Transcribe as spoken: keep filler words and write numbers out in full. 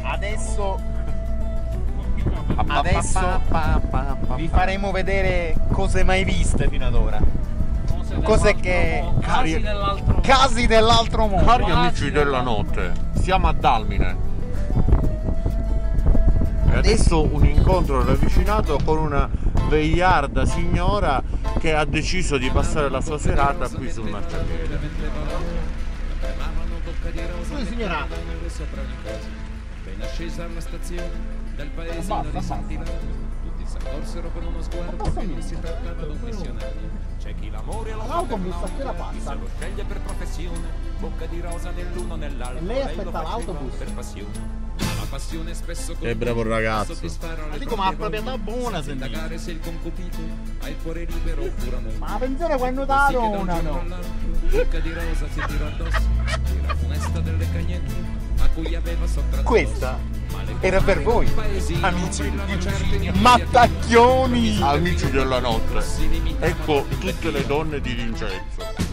Adesso, adesso vi faremo vedere cose mai viste fino ad ora. Cose che... Cari, casi dell'altro mondo. Cari amici della notte, siamo a Dalmine. E adesso un incontro ravvicinato con una veiarda signora che ha deciso di passare la sua serata qui sul marciapiede. Sì, signora. Appena scesa alla stazione, dal paesino risentiva. Tutti s'accorsero con uno sguardo che non si trattava d'un missionario. C'è chi l'amore lo fa per... L'autobus a che ora passa? Se lo sceglie per professione, bocca di rosa nell'uno o nell'altro. E lei aspetta l'autobus? Per passione. Ma la passione spesso... Che bravo ragazzo. Ma dico, ma ha proprio da buona, se mi dice. Indagare se il concupido ha il cuore libero oppure muto. Ma attenzione quando dà l'una, no? Bocca di rosa si tirò addosso, era funesta delle cagnette a cui aveva sottratto. Questa era per voi, amici di Lucini. Mattacchioni! Amici della notte, ecco tutte le donne di Vincenzo.